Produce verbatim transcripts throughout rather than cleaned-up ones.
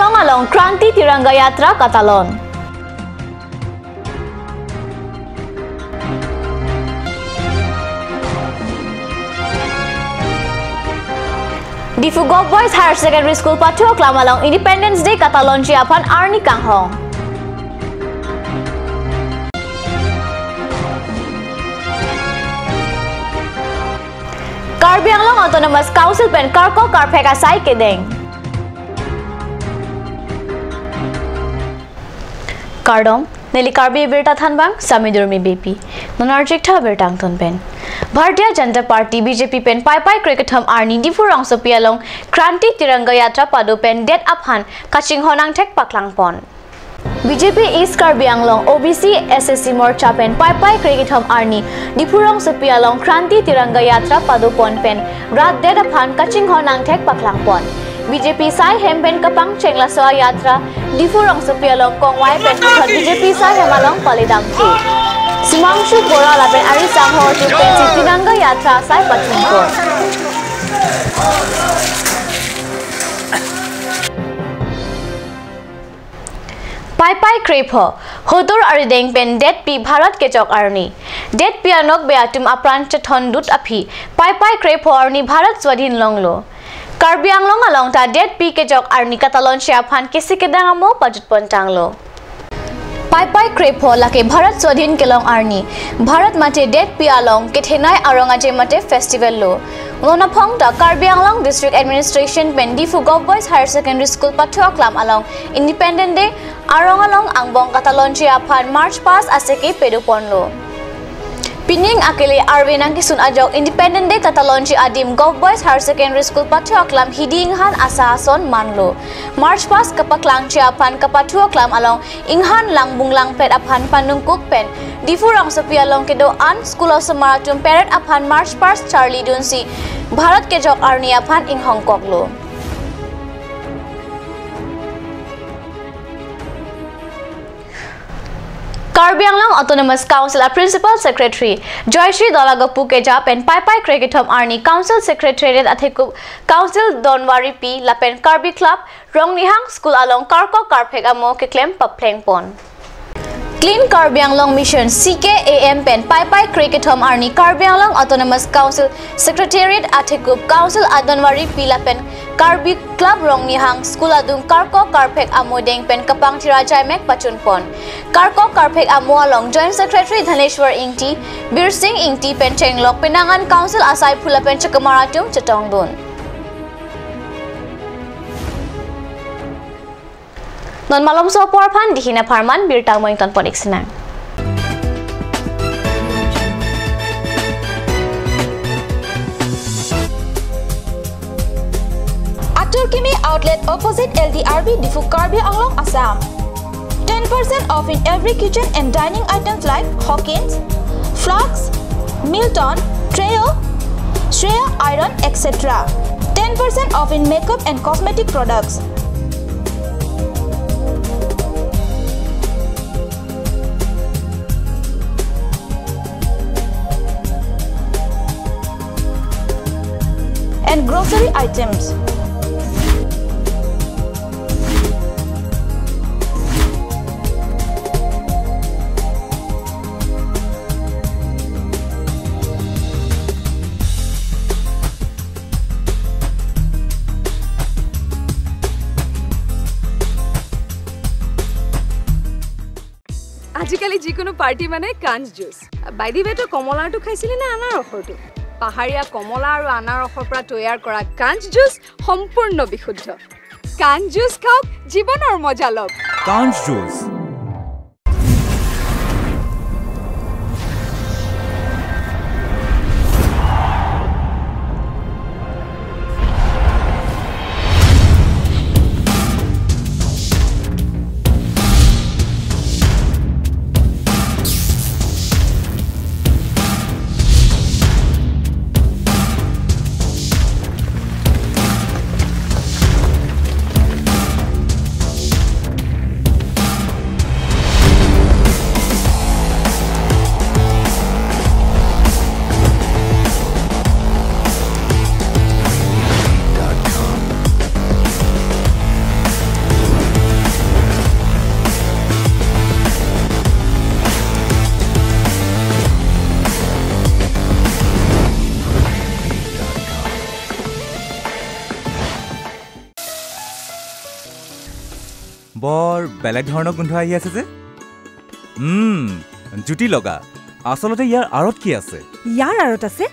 Karbi Anglong along Kranti Tiranga Yatra katalon. Diphu Govt Boys Higher Secondary School pathu aklam along Independence Day katalonji aphan arni kanghong. Karbi Anglong Autonomous Council pen karkok karphek asai kedeng. Kardom, neli Karbi Abirta thanbang, Sami Durmi Beypi. Non arjik tha abirta angton pen. Bharatiya Janata Party, B J P pen Paipai krekethom arni Diphu rongsopi along Kranti Tiranga Yatra pado pen det aphan kachinghon angthek paklangpon. B J P East Karbi Anglong, O B C S S C Morcha pen Paipai krekethom arni Diphu rongsopi along Kranti Tiranga Yatra padopon pen rat det aphan kachinghon angthek paklangpon. B J P asai hem pen kapangcheng laso ayatra Diphu rongsopi along kongvai pen puthot B J P asai hem along paledamji. Sumangshu Bora lapen ari sangho atum pensi Tiranga Yatra asai pachunpon. Paipai krepho, hotur arideng pen detpi Bharat kejok arni. Detpi anokbe atum apran chethondut aphi, Paipai krepho arni Bharat swadhin longlo. Karbi Anglong along ta detpi kejok arni katalonji aphan kisi kedang amo pajutpon tanglo. Paipai krepho lake Bharat swadhin kelong arni. Bharat mate detpi along kethenei arong aje mate festival lo. Non aphong ta Karbi Anglong District Administration pen Diphu Govt Boys Higher Secondary School pathu aklam along Independence Day arong along angbong katalonji aphan march past aseke pedoponlo. Pining akele arve nangkesun ajok Independence Day katalonji adim Govt Boys Higher Secondary School pathu aklam hidi inghan asa ason manlo. March past kapaklangji aphan kapathu aklam along inghan langbung langpet aphan panungkuk pen Diphu rongsopi along kedo-an school osomar atum parade aphan march past charlidunsi Bharat kejok arni aphan inghongkoklo. Karbi Anglong Autonomous Council a Principal Secretary Joyshri Dolagopu keja pen Paipai krekethom arni Council Secretariat athekup Council Donwari P lapen Karbi Club Rongnihang School along karkok karphek amo keklem paplengpon. Clean Karbi Anglong Mission, C K A M pen Paipai krekethom arni Karbi Anglong Autonomous Council Secretariat athekup Council Donwari P lapen Karbi Club Rongnihang School adung karkok karphek amo deng pen kapangthir ajaimek pachunpon. Karkok karphek amo along Joint Secretary Dhaneshwar Ingti, Birsing Ingti pen chenglok penang an Council asai phula pen chekamar atum chetongdun. Non malomso apor aphan dihin apharman birta mo ingtonpon-ik sinang. Atur Kimi Outlet opposite L D R B Diphu, Karbi Anglong, Assam. Ten percent off in every kitchen and dining items like Hawkins, flasks, Milton, Treo, Shreya iron, et cetera. Ten percent off in makeup and cosmetic products. And grocery items. আজিকালি যিকোনো পাৰ্টি মানে কাঞ্চ juice. By the ৱে, তই কমলাৰটো খাইছিলি নে আনাৰসৰটো? পাহাৰীয়া কমলা আৰু আনাৰসৰ পৰা তৈয়াৰ কৰা কাঞ্চ জুচ সম্পূৰ্ণ বিশুদ্ধ। কাঞ্চ জুচ খাওক, জীৱনৰ মজা লওক। কাঞ্চ জুচ। বৰ বেলেগ ধৰণৰ গোন্ধ আহি আছে যে। উম, জুতি লগা। আচলতে ইয়াৰ আঁৰত কি আছে? ইয়াৰ আঁৰত আছে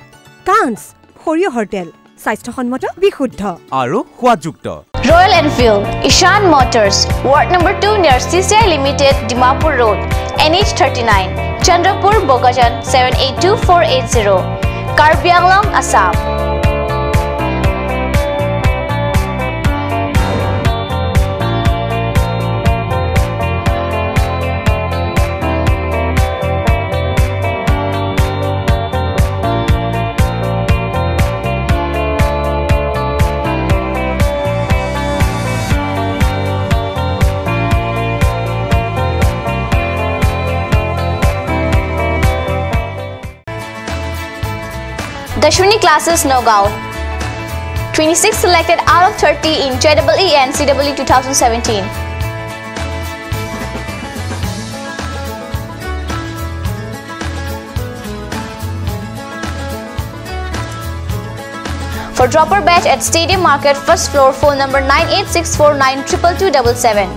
কাঞ্চ, সৰিয়হৰ তেল, স্বাস্থ্যসন্মত, বিশুদ্ধ আৰু সোৱাদযুক্ত। Royal Enfield, Ishan Motors, Ward number two near C C I Limited, Dimapur Road, N H thirty-nine, Chandrapur, Bokajan, seven eight two four eight zero, Karbi Anglong, Assam. Dashwini Classes, Nagaon. Twenty-six selected out of thirty in J E E and C E E two thousand seventeen. For dropper batch at Stadium Market, first floor, phone number nine eight six four nine triple two double seven.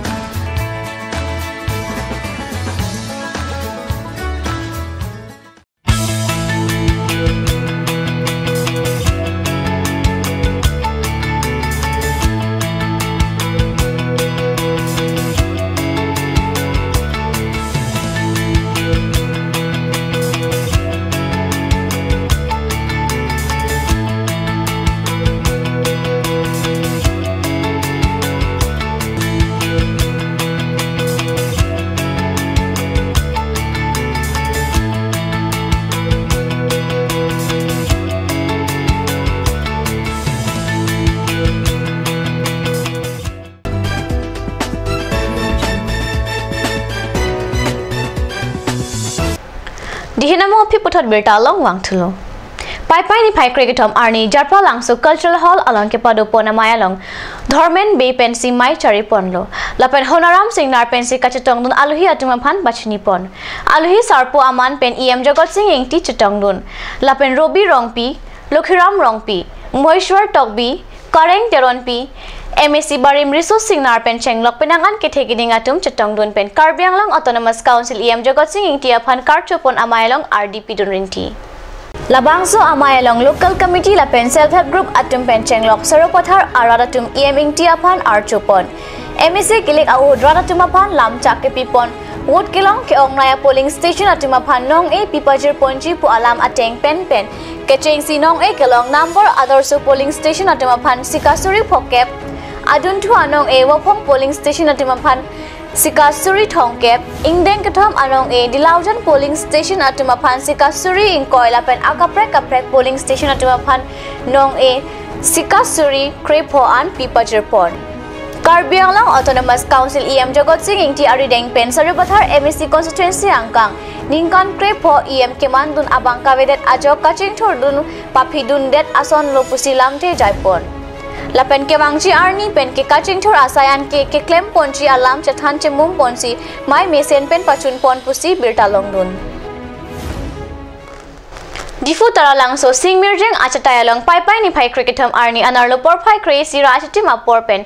Dihinamo aphi puthot birta along vangthulo. Paipai niphai krekethom arni Jarpalangso Cultural Hall along kepadopon amei along Dharmen Bey pensi mei chariponlo. Lapen Honaram Singnar pensi kachetongdun aluhi atum aphan pachinipon. Aluhi sarpo aman pen E M Jagat Sing Engti chetongdun. Lapen Robi Rongpi, Lokhiram Rongpi, Moheshwar Tokbi, Kareng Teronpi, M A C Barim Riso Singnar pen chenglok penang-an kethe keding atum chetongdun pen Karbi Anglong Autonomous Council E M Jagat Sing Engti aphan karchopon amei along ardi pidun rinti. Labangso amei along local committee lapen self help group atum pen chenglok Sarupathar arat atum E M Engti aphan archopon. M A C kilik ahut rat atum aphan lamchak kepipon. Vote kelong ke-ongnei a polling station atum aphan nong-e pipajirponji pu alam ateng pen pen kechengsi nong-e kelong Nambor Adarsho polling station atum aphan sika suri phokep, adunthu anong-e Vophong polling station atum aphan sika suri thomkep, ingdeng kethom anong-e Dilaujan polling station atum aphan sika suri ingkoi lapen akaprek kaprek polling station atum aphan nong-e sika suri krepho an pipajirpon. Karbi Anglong Autonomous Council E M Jagat Sing Engti arideng pen Sarupathar M A C constituency angkang ningkan krepho E M kemandun abang kavedet ajok kachingthurdun paphidundet asonlo pusi lamthe jaipon. Lapen kevangji arni pen ke kachingthur asai an ke keklemponji alam chethan chemumponsi mei mesen pen pachunpon pusi birta longdun. Diphu Taralangso Singmirjeng achatai along Paipai niphai krekethom arni anerlo porphai kre-isi ra achitim apor pen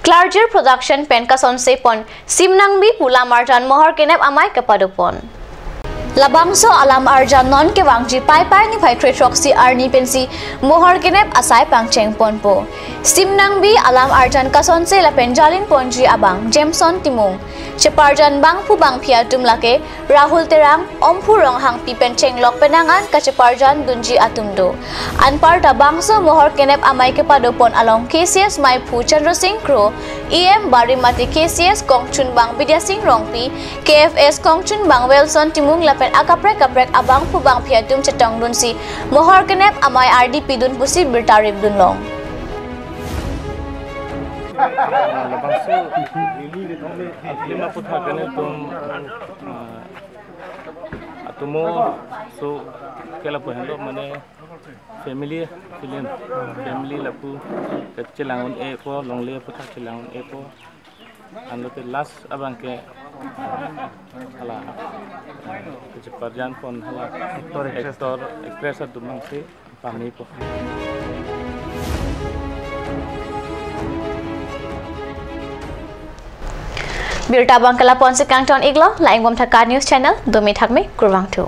Klarjir Production pen kasonsepon Simnangbi pu lam arjan mohor kenep amei kepadopon. Labangso alam arjan non kevangji Paipai niphai krethroksi arni pensi mohor kenep asai pangchengponpo. Simnangbi alam arjan kasonse lapen jalinponji abang Jameson Timung. Cheparjan bangphu bangphi atum lake Rahul Terang, Omphu Ronghangpi pen chenglok penang-an kacheparjan dunji atum do. Anparta bangso mohor kenep amei kepadopon along K C S meiphu Chandra Sing Kro, E M Barim mate K C S kongchunbang Bidya Sing Rongpi, K F S kongchunbang Wilson Timung lapen akaprek kaprek abangphu bangphi atum chetongdunsi mohor kenep amei ardi pidun pusi birta ripdunlong. Labangso film aputhak kene atum, ah, atomo so ke lapu henlo mane family film, family lapu kachelang un-epo, longle aputhak chelang un-epo. Anlote last abang ke hala kacheparjanpon hala actor, actress atum abangsi pamepo. Birta abang ke lapu-ansi kangton-iklo, la-engbom Thakar News Channel, dome thakme, kurvangthu.